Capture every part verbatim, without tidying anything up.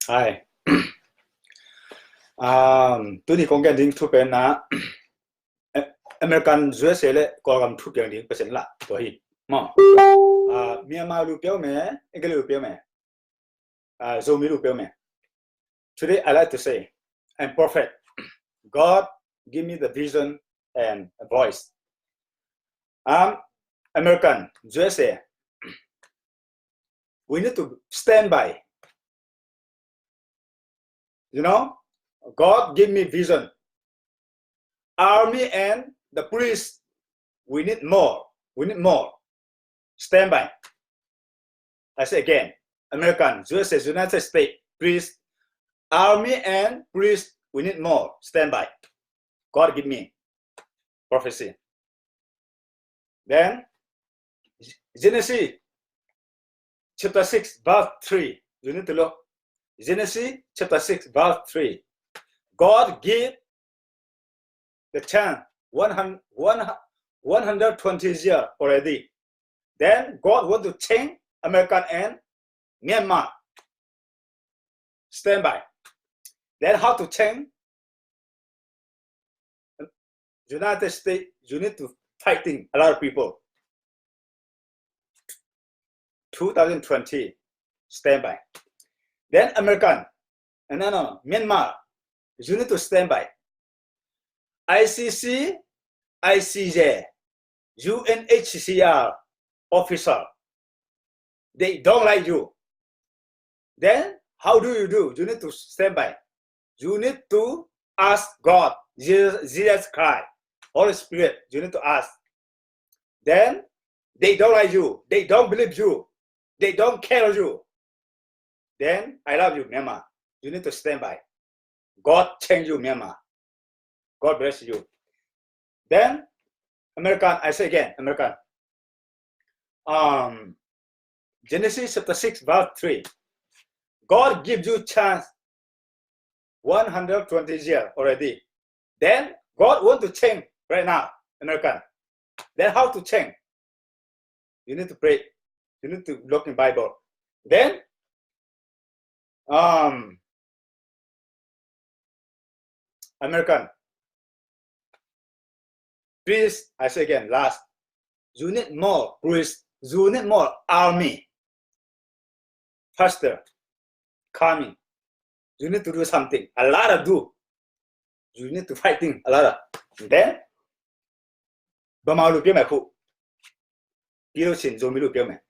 Hi. Um, tuni kong gen ding thu pen na, American, U S A le Kawlgam thu gen ding Pasian la tua hi. Maw. Uh, Myanmar lu piau me, English lu piau me. Uh, Zomi lu piau me. Today I like to say, I'm prophet. God give me the vision and a voice. Um, American, U S A, we need to stand by. You know, God give me vision. Army and the police, we need more. We need more. Stand by. I say again, American, U S A, United States, police, army and police, we need more. Stand by. God give me prophecy. Then, Genesis chapter six, verse three. You need to look. Genesis chapter six, verse three. God give the chance one hundred, one hundred twenty years already. Then God want to change American and Myanmar. Stand by. Then how to change? United States, you need to fighting a lot of people. Two thousand twenty, stand by. Then American, and no, no, Myanmar, you need to stand by. I C C, I C J, U N H C R officer, they don't like you. Then how do you do? You need to stand by. You need to ask God, Jesus, Jesus Christ, Holy Spirit. You need to ask. Then they don't like you. They don't believe you. They don't care you. Then I love you, Myanmar. You need to stand by. God change you, Myanmar. God bless you. Then American, I say again, American. Um, Genesis chapter six, verse three. God give you chance one hundred twenty years already. Then God want to change right now, American. Then how to change? You need to pray. You need to look in Bible. Then, um, American, please, I say again, last. You need more police. You need more army. Pastor, coming. You need to do something. A lot of do. You need to fighting a lot of. Then, ဗမာလိုပြောမယ်ခု။ ပြီးလို့ရှိရင် Zomi လိုပြောမယ်။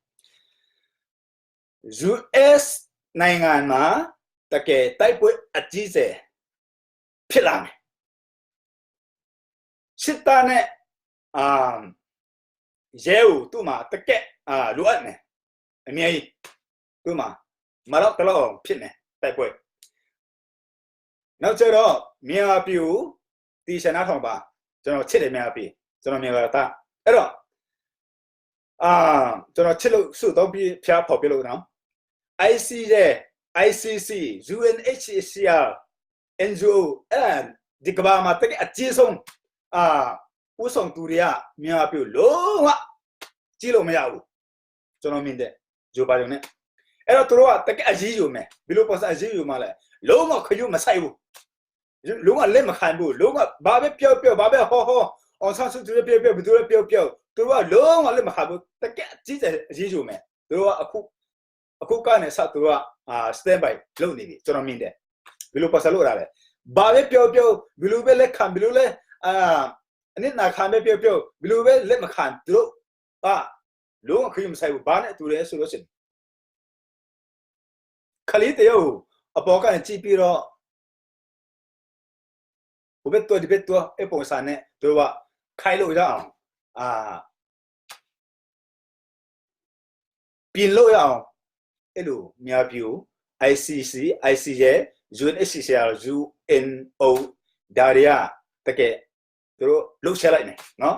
ယူအက်စ်နိုင်ငံမှာ တကယ်တိုက်ပွဲအကြီးအကျယ်ဖြစ်လာမယ်။ စစ်တပ်နဲ့၊ အာ၊ ရဲကို သူ့မှာ တကယ်၊ အာ၊ လိုအပ်မယ်။ အများကြီး သူ့မှာ မလောက်တလောက်အောင်ဖြစ်မယ်၊ တိုက်ပွဲ။ နောက်ကျတော့ မြန်မာပြည်ကို တေချာနားထောင်ပါ။ ကျွန်တော်ချစ်တယ် မြန်မာပြည်၊ ကျွန်တော် မြန်မာသား။ အဲ့တော့၊ အာ၊ ကျွန်တော်ချစ်လို့ ဆုတောင်းပြီး ဖျားဖော်ပြလို့နော်။ I C J, I C C, U N H C R, N G O အဲ့ဒါ ဒီကမ္ဘာမှာ တကယ်အကြီးဆုံး၊ အာ၊ ဦးဆောင်သူတွေက မြန်မာပြည်ကို လုံးဝ ကြည့်လို့မရဘူး။ ကျွန်တော်မြင်တယ်။ ဂျိုးဘိုင်ဒင်နဲ့။ အဲ့တော့ သူတို့က တကယ်အရေးယူမယ်။ ဘယ်လိုပုံစံ အရေးယူမှာလဲ။ လုံးဝ ဂရုမစိုက်ဘူး။ လုံးဝ လက်မခံဘူး။ လုံးဝ ဘာပဲပြောပြော၊ ဘာပဲဟောဟော၊ အောင်ဆန်းစုကြည်ပဲပြောပြော၊ ဘယ်သူပဲပြောပြော၊ သူတို့က လုံးဝ လက်မခံဘူး။ တကယ် အကြီးအကျယ် အရေးယူမယ်။ သူတို့က အခု၊ အခုကနေစ သူတို့က၊ အာ၊ stand by လုပ်နေပြီ။ ကျွန်တော်မြင်တယ်။ ဘယ်လိုပုံစံ လုပ်တာလဲ။ ဘာပဲပြောပြော၊ ဘယ်လိုပဲ လက်ခံ၊ ဘယ်လိုလဲ၊ အာ၊ အနစ်နာခံပဲပြောပြော၊ ဘယ်လိုပဲ လက်မခံ၊ သူတို့က လုံးဝ ဂရုမစိုက်ဘူး။ ဘာနဲ့တူလဲဆိုလို့ရှိရင်၊ ကလေးတယောက်ကို အပေါ်ကနေ ကြည့်ပြီးတော့၊ ဟိုဘက်တွား ဒီဘက်တွား အဲ့ပုံစံနဲ့ သူတို့က ခိုင်းလို့ရအောင်၊ အာ၊ ပြင်လို့ရအောင်၊ အဲ့လို မြန်မာပြည်ကို I C C, I C J, U N H C R, U N O ဒါတွေက တကယ် သူတို့ လုပ်ချလိုက်မယ်နော်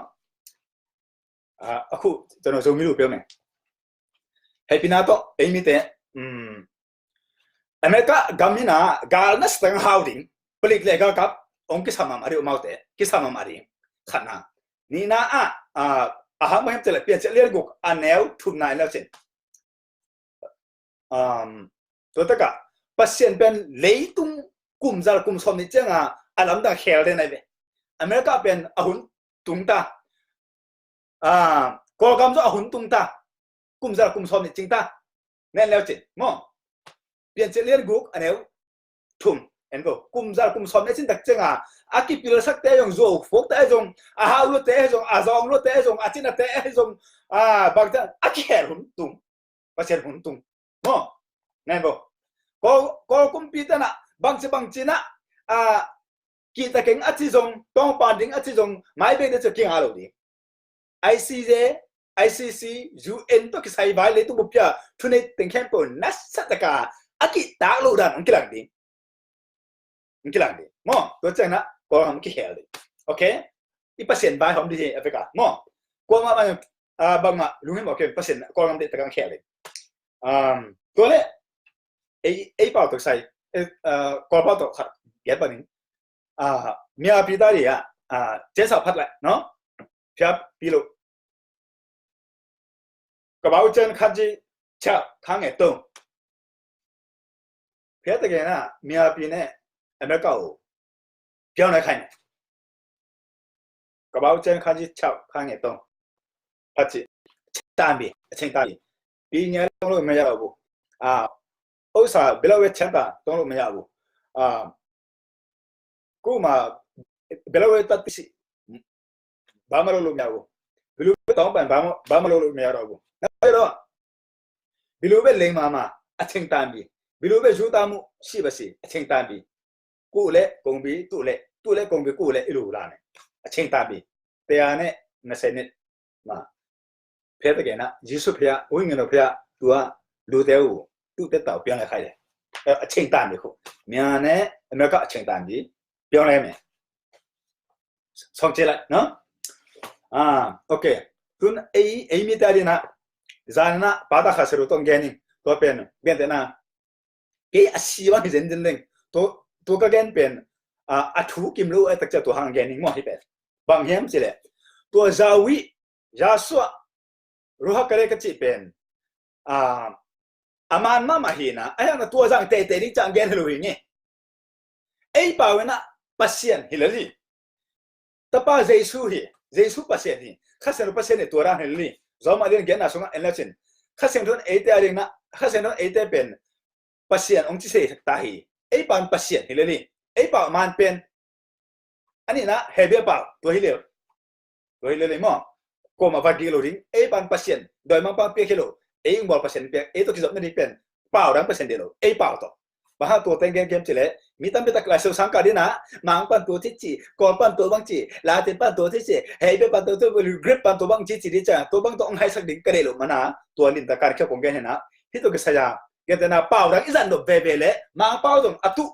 ။ အာ၊ အခု ကျွန်တော် Zomi လိုပြောမယ်။ Happy နာတော့ အိမ်မီတဲ့၊ อืม၊ အမေရိက ကမ္မီနာ ဂါလ်နက်စတန်ဟောက်ဒင်း၊ ပလိကလေကပ်၊ အောင် ကိစ္စမမရီ မဟုတ်တဲ့၊ ကိစ္စမမရီ ခဏ၊ နီနာ အာ၊ အာ၊ အဟမဟမ် ကျက် ပြန် ကျက် လေး ကို အနဲ ထုံ နိုင် လောက် ချင်း၊ အမ်၊ တို့ တက Pasian pen leitung kum za le kum sawm nih cianga a lamdang khel den ahi ve. America pen a hun tung ta. Ah, Kawlgam zong a hun tung ta. Kum za le kum sawm nih cing ta. Nen leu cin maw? Piancil lian guk a neu thum en ko. Kum za le kum sawm nih cin tak cianga a kipilsak te zong, zuau fok te zong, a hau lo te zong, a zawng lo te zong, a cina te zong, ah, bangta a kihel hun tung. Pasian hun tung maw? Nen ko. Ko, ko kumpi tana bangci bangci na, ah, kihta keng a ci zong, tawngpan ding a ci zong, mai bek de ci kinga lo ding. I C J, I C C, U N tawh kisai vai leitung bupia thunei teng khempeuh nasa taka a kihtak loh dan hong kilang ding. Hong kilang ding maw? Tua ciangin ah Kawlgam kihel ding. Okay? I Pasian vai hong om ding hi a veka maw? Kuamah bang, ah, bangmah lunghimawh kei, Pasian Kawlgam deih taka hong khel ding. Um, tua le ei, ei pau tawh kisai, eh, ah, Kawl pau tawh khat giat panin, ah, miapi ta dih ah, ah, ciansa phat lai, no? Phiapi lo. Ka bau cian khan ci ciau khan nge tong. Phiate ke na miapi ne America u piau nai khai ne. Ka bau cian khan ci ciau khan nge tong. Phat ci. Tan bi, a ceng tan bi. Pi nya long lo me ya bu. Ah, osa belawe cian ta tong lo me ya bu. Ah, kuma belawe ta ti si. Ba ma lo lo me ya bu. Bilu be tong ban ba ma, ba ma lo lo me ya bu. Na lo. Bilu be leng mama a ceng tan bi. Bilu be zu ta mu si ba si a ceng tan bi. Ku le kong bi tu le, tu le kong bi ku le ilu la ne. A ceng tan bi. Te a ne na se ne ma. Phia ta ke na, Jisu phia, ui ngeno phia, tua lu te u, tu te tau piang le khai le. A ceng tan bi ko. Mia ne, America a ceng tan bi. Piang le me. Song che lai, no? Ah, okay. Tun ei, ei mi ta di na. Zan na pa ta kha seru tong gen in. Tua pen gen te na. Kei a si bang hi zen zen leng. Tua, tua ka gen pen, ah, a thu kim lo a tak cha tua hang gen in mo hi pen. Bang hiam ci le. Tua Zawi, Yasua, Ruha Kare ka ci pen. Ah, a man mama hi na. A hiang na tua zang te te ding chang gen hi lo hi nge. Ei pau na Pasian hi lel hi. Tapa Jesu hi, Jesu Pasian hi. Kha Siangtho Pasian hi tua dan hi lel hi. Zom a lian gen na sunga en la cin. Kha Siangtho ei te a lian na, Kha Siangtho ei te pen Pasian ong ci se ta hi. Ei pau Pasian hi lel hi. Ei pau man pen. Ani na Hebrew pau tua hi lel. Tua hi lel hi mo. Ko ma va gi lo ding. Ei pau Pasian. Doi mang pau pia hi lo. Ei ung bol Pasian pia. Ei to ki zom na ding pen. Pau dang Pasian de lo. Ei pau to. Baha tua teng gen kem ci le. Mi tam pi tak lai sung sang ka dina. Mang pan tua ci ci. Kol pan tua bang ci. Latin pan tua ci ci. Hebrew pan tua tua. Greek pan tua bang ci ci di ca. Tua bang to ong hai sak ding ka de lo mana. Tua lin ta kar kia kong gen hena. Hi to ki saya. Gen te na pau dang izan do ve ve le. Mang pau dong atu.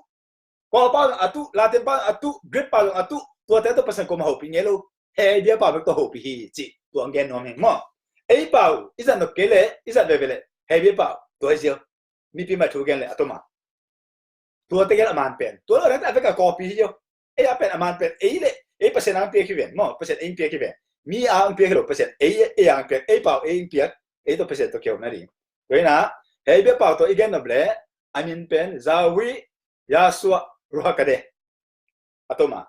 Kol pau dong atu. Latin pau dong atu. Greek pau dong atu. Tua te to Pasian ko ma ho pi nge lo. Hebrew pau bek to ho pi hi ci. Tua gen nuam heng mo. Ei pau izan do ke le. Izan ve ve le. Hebrew pau. Tua hi zio. Mipi mai thu gen le a tuma. Tua te gen a man pen. Tua lo rang te a vek a copy hi jo. Ei a pen a man pen. Ei le. Ei Pasian ang piak hi ven. Mo, Pasian ei piak hi ven. Mi ang piak hi lo Pasian. Ei, ei ang piak. Ei pau ei piak. Ei to Pasian to kiom na ding. Tua ina. Hei bia pau to i gen nop le. A min pen. Zawi. Yasua. Ruha Kade. A tuma.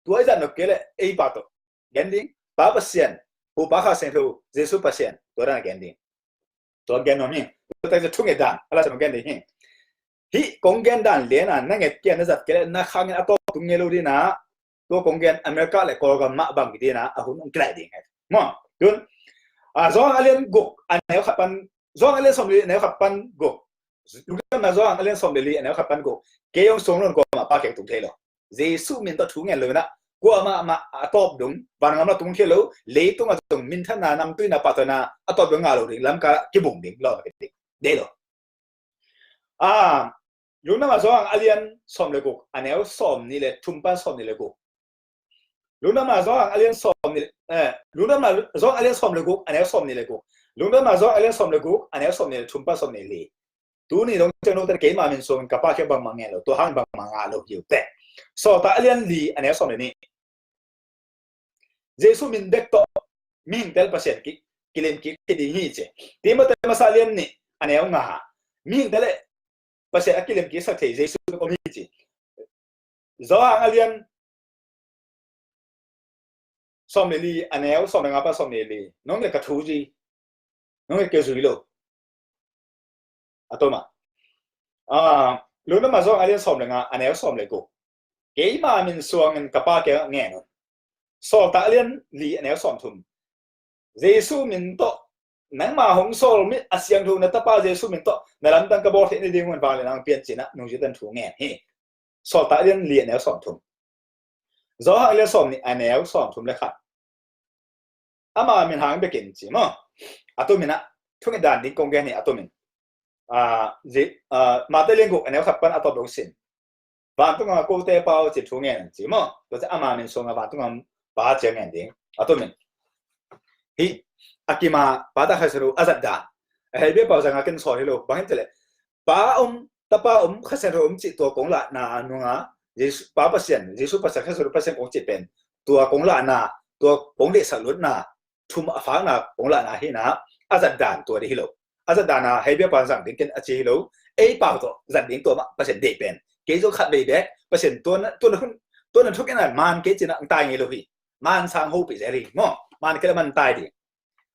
Tua i zat nop ke le. Ei pau to. Gen ding. Pa Pasian. Pu Pa Kha Siangtho. Jesu Pasian. Tua dan gen ding. Tua gen nuam hi. Tua tak thu nge dan. Ala sa gen ding hi. Hi kong gen dan le na, na nget kia na zat kia na khang in a tawp tung nge lo dina. Tua kong gen America le Kawlgam mah bang dina a hun ong kilai ding he. Mo, tun. A zong a lian guk a neu khat pan, zong a lian som li a neu khat pan guk. Lungdam na zong a lian som li a neu khat pan guk. Kei ong song lon ko ma pa keng tung thei lo. Jesu min tawh thu ngen lo na. Kuamah mah a tawp dung, van ngam la tung khia lo, leitung a tung, min than na, nam tui na, pa tawh na, a tawp dung nga lo ding, lam ka kibung ding, lo ding. Dei lo. A, Lungdam a zong a lian som le guk, a neu som ni le, thum pan som ni le guk. Lungdam a zong a lian som ni le, eh, Lungdam a zong a lian som le guk, a neu som ni le guk. Lungdam a zong a lian som le guk, a neu som ni le, thum pan som ni le. Tuni dong ciang note keima min suangin ka Pa kiang bangmah ngen lo, tua hang bangmah ngah lo hi uh teh. Sawltak a lian li a neu sawm le nih. Jesu min bek tawh mihingte le Pasian ki, kilem kik ding hi ci. Timote masa lian nih a neu nga. Mihingte le Pasian a kilemkiksak thei Jesu om hi ci. Johan a lian sawm le li, a neu sawm le nga pan sawm le li. Nong le ka thu zui, nong le kei zui lo. A toma. Ah, Lungdam Mah Johan a lian sawm le nga, a neu sawm le guk. Keima min suangin ka Pa kiangah ngen un. Sawltak a lian li, a neu sawm thum. Jesu min tawh nangma hong sawl mi a siangtho na Tapa Jesu min tawh na lamdang ka bawl theih nading un vanglian hong pian ci-in ah nungzuite in thu ngen hi. Sawltak a lian li, a neu sawm thum. Johan a lian sawm nih, a neu sawm thum le khat. Ama min hang bekin ci maw. A tomin ah thunget dan ding kong gen hi, a tomin. Ah, Mate lian guk, a neu khat pan a tawp dong sin. Vantung a kote Pa aw ci thu ngen ci maw. Tua ciang ama min suangin vantung a Pa ci-a ngen ding. A tomin. Hih a kim a Pa, Ta, Kha, Siangtho a zat dan. A hei bia pau zanga ken sawl hi lo. Bang hiam cih leh Pa om, Tapa om, Kha Siangtho om cih tua kong lahna nunga Jesu, Pa Pasian, Jesu Pasian, Kha Siangtho Pasian kong cih pen tua kong lahna, tua kong deihsak lutna, thum a fakna kong lahna hi-in ah, a zat dan tua ding hi lo. A zat dan a hei biakpa zang ding ken a ci hi lo. Ei pau tawh zat ding tua mah Pasian deih pen. Kei zong khat vei bek Pasian tua na, tua na hun, tua na thuk in a man kei ci-in ah hong tai ngei lo hi. Man sang hopih zel hi maw. Man kei le man tai ding.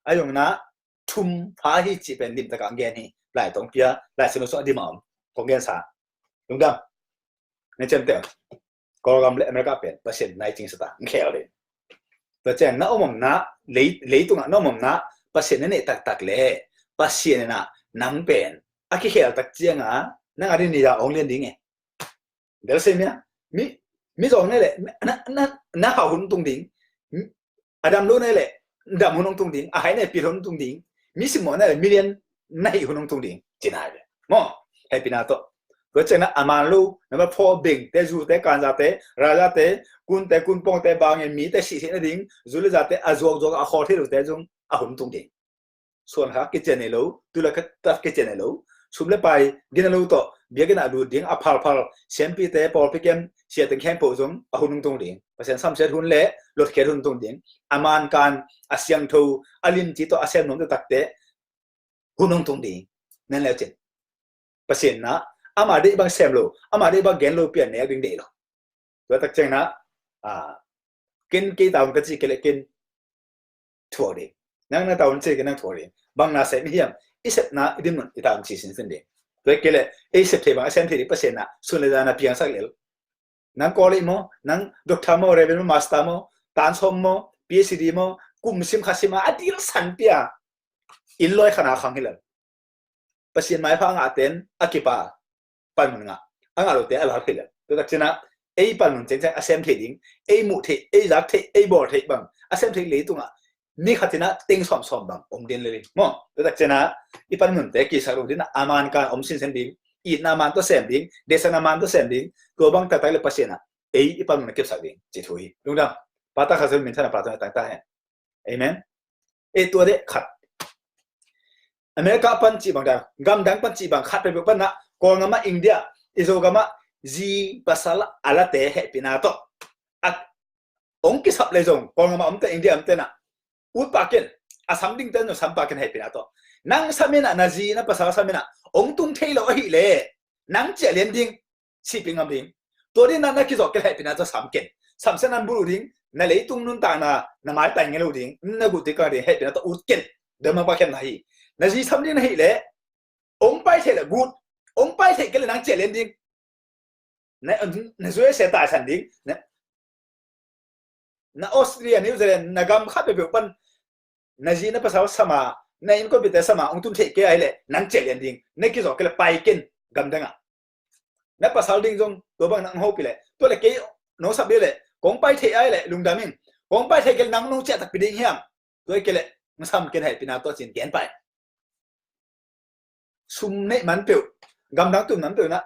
A zong na thum pha hi cih pen limtak a hong gen hi. Lai tawh hong pia, Lai Siangtho sung a dim a om. Kong gensa. Lungdam. Na ciamteh. Kawlgam le America pen Pasian nai cing sa ta, hong khel ding. Tua ciang na om omna, lei, leitungah na om omna Pasian na neih taktak le Pasian in ah nang pen a kikhel tak ciangin nang a ding ni a hong lian ding e. Bel sei mia, mi, mi zawng nei le, na, na, na hau hun tung ding. A dam lo nei le, dam hun hong tung ding. A hai nei pil hun tung ding. Mi simmawh nei le, mi lian na hih hun hong tung ding. Ci nai ve maw. Hehpihna tawh. Tua ciangin a man lo, number four, bengte, zute, kanzate, ralzate, kunte, kunpawngte, bangin mite sihsih nading, zu le zate a zuakzuak a khawl thei lote zong a hun tung ding. Suan kha kician nei lo, tu le kha ta kician nei lo. Sum le pai gina lo tawh biakinn ah lut ding a phalphal siampite, pawlpi kem, sia teng khempeuh zong a hun hong tung ding. Pasian samsiat hun le lotkhiat hun tung ding. A mankan, a siangtho, a limci tawh a sem nuam taktakte hun hong tung ding. Nen leu cin. Pasian na, ama deih bang sem lo, ama deih bang gen lo pian nek ding deih lo. Tua tak ciangin ah, ah, ken kei taun ka ci kei le ken thuak ding. Nang na taun ci kei nang thuak ding. Bang na sem hiam, i sepna i dinmun i taun ci sinsin ding. Tua kei le ei sep thei bang a sem thei ding Pasian na sun le zan a piangsak lel. Nang college maw, nang doctor maw, reverend maw, master maw, tan sawm maw, PhD maw, kum sim kha sim a, a dilsan pia. Inn lawi khan a khang hi lel. Pasian maipha a ngahte in a kipa panmun ngah, a ngah lote a lal thei lel. Tua tak ciangin ah ei panmun ciangciang a sem thei ding, ei muh theih, ei zak theih, ei bawl theih bang a sem theih leitungah ni khat in ah teng sawmsawm bang om ding lel hi maw. Tua tak ciangin ah i panmunte kisak lo ding ah a mankan om sinsen ding, itna man tawh sem ding, deihsakna man tawh sem ding, tua bang taktak le Pasian ah ei i panmun a kepsak ding ci thu hi. Lungdam. Pa, Ta, Kha, Siangtho min thang a Pa tawh na tang ta hen. Amen. Eh, tua deh khat. America pan cih bang dan, gamdang pan cih bang khat peuhpeuh pan ah, Kawlgam ah, India, i Zogam ah zi pasal a late hehpihna tawh a hong kisap le zong, Kawlgam ah omte, India omte na ut pah ken, a sam dingte zong sam pah ken hehpihna tawh. Nang sam in ah, na zi na pasal sam in ah hong tung thei lo ahih leh nang ciah lian ding, sihpih ngam ding. Tua ding na, na kizawh kei le hehpihna tawh sam ken. Samsiat na buluh ding, na leitung nuntakna na maitai ngei lo ding, na guhte kang ding hehpihna tawh ut ken. Dema pa ken na hi. Na zi sam ding na hih leh hong pai theih le gut, hong pai theih kei le nang ciah lian ding. Na, na U S A taisan ding. Na, na Australia, New Zealand, na gam khat peuhpeuh pan na zi na pasal sam a, na innkuanpihte sam a hong tun theih kei ahih leh nang ciah lian ding. Na kizawh kei le pai ken gamdang ah. Na pasal ding zong tua bang nang hopih leh, tua le kei nong sap ding leh, kong pai theih ahih leh lungdam ing. Kong pai theih kei le nang nong ciah takpi ding hiam? Tua hi kei leh nong sam ken, hehpihna tawh ci-in gen pai. Sum neih man peuh, gamdang tun man peuh na,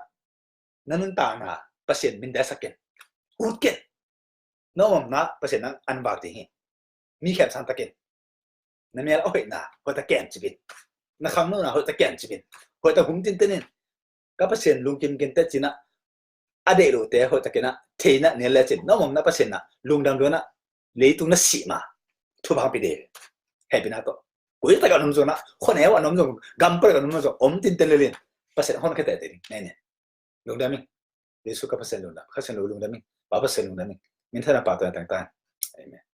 na nuntakna Pasian min daisak ken. Ut ken. Na om omna Pasian nang an vak ding hi. Mi khemsang takin. Na mial a hoihna hoih ta kem cipin. Na khangnona hoih ta kem cipin. Hoih ta hum tinten in. Ka Pasian lungkim kinte ci-in ah, a deih lote hoih takin ah theihna nial lecin, na om omna Pasian ah lungdam luan ah leitung na sih ma thupha hong pia ding. Hehpihna tawh. Koi tak ah na om zong na, khuaneu ah na om zong, gam koi tak ah na om zong, om tinten lel in. Pasian hon khia teitei ding. Amen. Lungdam ing. Jesu ka Pasian lungdam. Ka Pasian lungdam ing. Pa Pasian lungdam ing. Minthanna Pa tawh na tangtan. Amen.